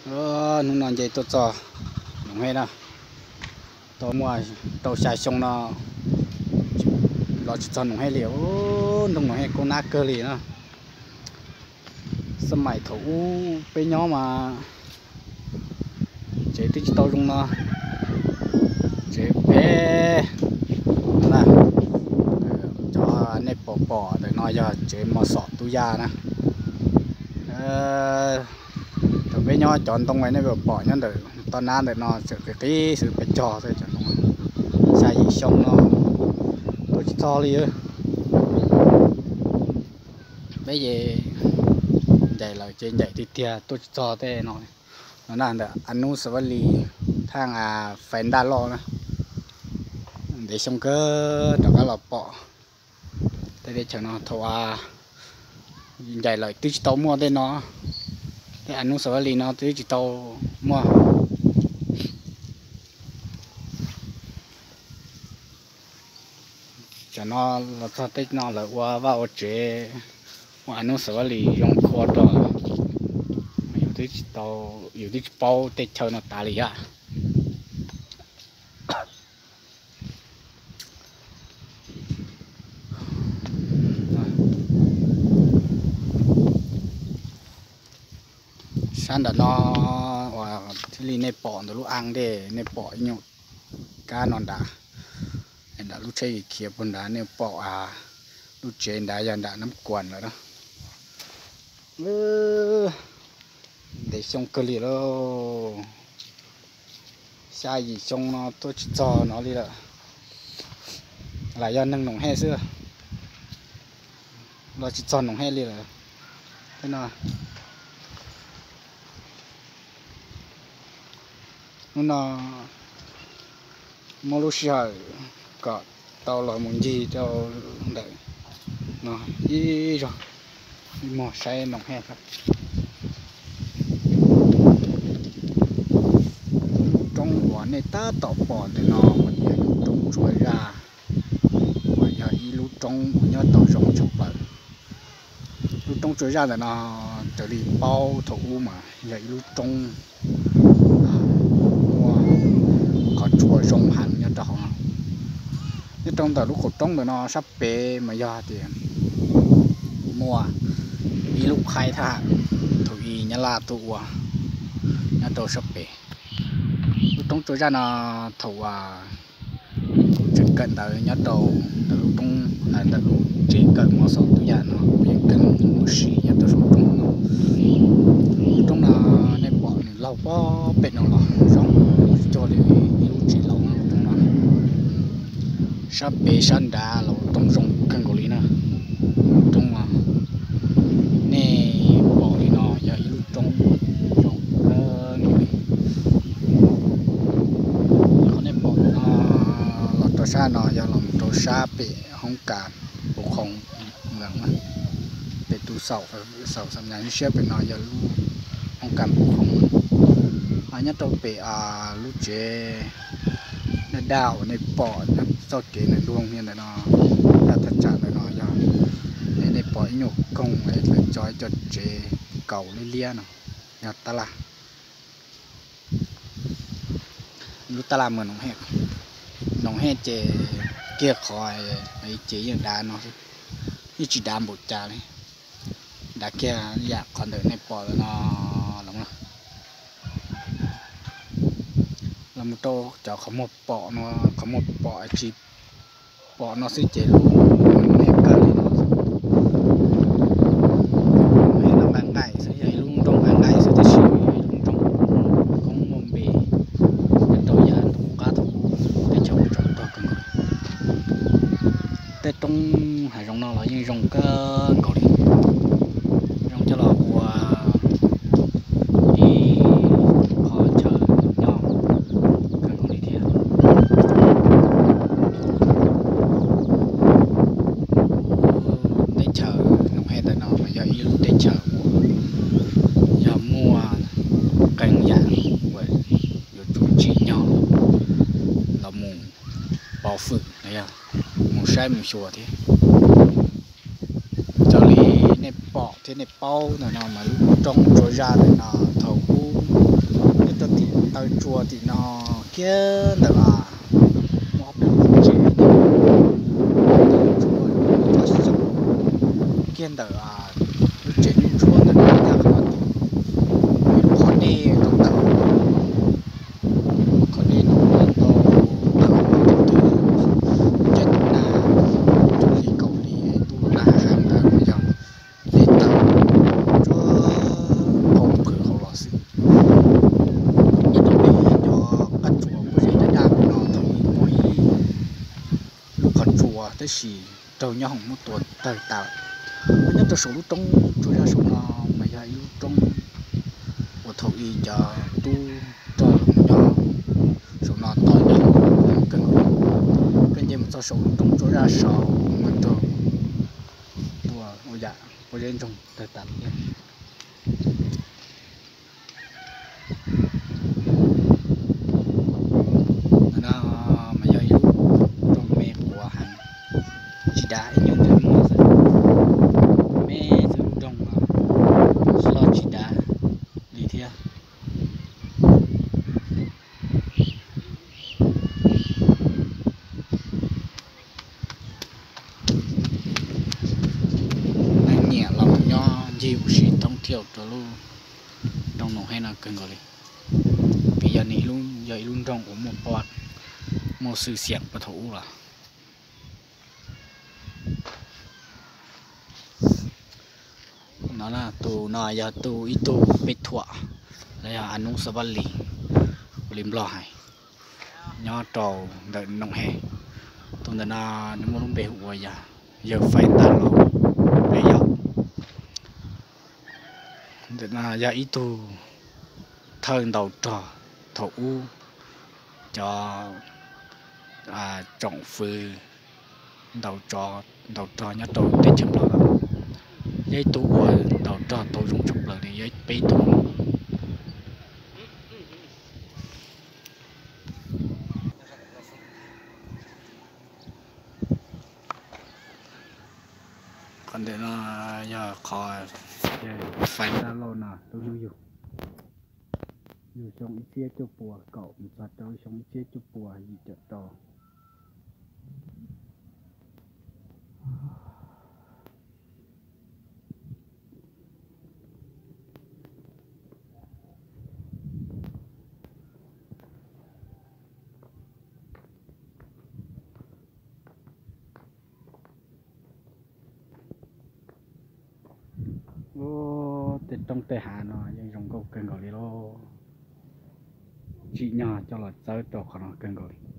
Hnub no nce tuaj txog Noom Hej na, tau muaj rau xya xyoo no los tsis txog Noom Hej li. Nroog Noom Hej kub nab kawg li na. Xab maim thaum ub peb nyob mas tsev twb tsis tau zoo no, tsev pem na. Cov nej pom pom ntawm no yog tsev mos xom tub yaj na. Thaum peb nyob cov ntoo nej pom pom nyob ntawm toj nab ntawm no tseem qis qis xwb, peb cog xwb cov ntoo. Xya yim xyoo no tuaj tsis txog li. Peb ces ncaim lawm ces ncaim tiag tiag tuaj tsis txog tej no. No na, ntawm Anub Xav Vaj Lis, thaj Fais Ntaj Loj na. Ntev xyoo kawg rov qab los pom tej teb chaws no. Thaum ncaim lawm twb tsis tau muaj tej no, tej Anub Xav Vaj Lis no twb tsis tau muaj. Tam no los txog tej no lawv ua vaj ua tsev, ua Anub Xav Vaj Lis zoo khua rau, yus twb tsis paub tej chaw no tas li yam. Sab nram no uas thiaj li nej pom ntawm lub aa dej, nej pom ib nyuag kab no nrad, nram lub tsheb khiav puag nrad nej pom lub tsev nrad yog nram Nab Kuam lawm na. Ntev xyoo kawg li lauj, xya yim xyoo no tuaj tsis txog no li lawm. Lam yog neeg Noom Hej xwb los tsis txog Noom Hej li lawm. Tej no hnub no muaj lub sij hawm kom tau los mus ncig rau ntawm no ib zaug, ib muag saib Noom Hej. Lub roob uas nej tab tom pom ntawm no mas yog lub roob Tsua Zaj, uas yog ib lub roob uas nyob tau zoo tshaj plaws. Lub roob Tsua Zaj ntawm no raws li paub thaum ub mas yog ib lub roob muaj qhov tsua zoo heev nyob rau hauv no. Nyob rau ntawm lub qaum roob ntawm no sab pem mas yog tias muaj ib lub khaib thab ham thaum ub Nyab Laj tuaj ua nyob rau sab pem. Lub roob Tsua Zaj no thaum uas kuv tseem kawm ntawv nyob rau ntawm lub roob, ntawm lub tsev kawm mos xom tub yaj no kuv yeej kawm mus ua si nyob rau saum roob no. Lub roob no nej pom nws laug pob pem no los zoo cuag li ib lub tsev laus no lub roob no. Sab pem sab nrad los roob zoo kawg nkaus li na. Roob no nej pom li no yog ib lub roob zoo kawg nkaus li. Qhov nej pom no los rau sab no yog los rau sab pem hoob kas Pus Khoom Mees na. Pem tus saum, saum xam nyas siab pem no yog lub hoob kas Pus Khoom. Nyob rau pem lub tsev daj daj uas nej pom nyob txoj kev ntawm lub hoos hias ntawm no, thaj thaj tsam ntawm no yog nej pom ib nyuag koog es lawv tso ib co tsev kaus liab liab no yog tab laj. Lub tab laj mus Noom Hej, Noom Hej ces kiag qhov ces yeej dav no xwb, yeej tsis dav npaum cas li. Dav kiag yam qhov ntawm nej pom no los, los mus rau cov qhov muag pom no, qhov muag pom tsis pom no xwb ces lub nej kawg li no. Nqaij nqaij xwb, yog ib lub nroog nqaij nqaij xwb tab sis yog ib lub nroog koob muaj npe nyob rau yav ntuj qab thaum ub teb chaws tsaus rog kawg nkaus. Tej roob hav zoov no los yeej zoo kawg nkaus li, zoo coj los ua ib qho chaw nyob kawg nkaus li thiab. Teb chaws Noom Hej ntawm no mas yog ib lub teb chaws uas yog muaj qee yam uas yuav tsum tsim nyog los mus pauv fwm los yog mus saib mus xyuas thiab. Raws li nej pom thiab nej paub ntawm no mas lub roob Tsua Zaj ntawm no thaum ub Tsua tim no kiag ntawm, muaj ob peb lub qhov tsev, ntawm tsua toj xyoob kiag ntawm lub tsev ntsuab ntawm no, ncaj qhov no ces muaj ib lub qhov dej tau tawm, qhov dej no tau tawm tus twg, ces tus nas, tus hli kaum hli, tus nas heev ntawd mas yog dej tawm tsuag nkaus qhwv hauv los xwb. Nyob rau pem cov qab tsua pob zeb daj daj no thaum ub muaj ib lub qhov tsua tab sis raug nyab hoom muab tua tawg tas. Nyob rau saum lub roob Tsua Zaj saum no mas yog ib lub roob uas thaum ub cov tub rog los nyob saum no tos nyab hoom kawg nkaus. Koj nce mus txog saum lub roob Tsua Zaj saud mas raug tua ua yam pob zeb ntsoog tawg tas thiab. Ntawm no mas yog ib lub nroog me quav heev, tsis dav, ib nyuag ntawm muag xwb, me xwb lub nroog no, tsis loj tsis dav li thiab. Neeg nyiam los mus nyob ncig ua si thoob thiab rau lub nroog Noom Hej no kawg nkaus li, vim yog nws yog ib lub nroog uas muaj pab, muaj xwm xiam puag thaum ub los. No tus no yog tus ib tug peb thuam, los yog Anub Xab Vaj Lis, ua li Nplog hais, nyob rau ntawm Noom Hej. Tus ntawm no nws muaj lub npe hu ua yog Yawg Fais Ntaj Lauj, peb yog. Ntawm no yog ib tug thawj ntaus rog thaum ub, cov tsoom fwv ntaus tsov ntaus rog nyob rau teb chaws Nplog no, yog ib tug uas ntaus rog tau zoo tshaj plaws li, yog peb tug. Qhov ntawm no yog qhov Fais Ntaj Lauj no tus hlub yug, yug xyoo ib txhiab cuaj puas kaum mus txog rau xyoo ib txhiab cuaj puas yim caum rau. Tej roob tej hav no yeej zoo nkauj kawg nkaus li lauj. Tsim nyog coj los txawb rau qhov no kawg nkaus li.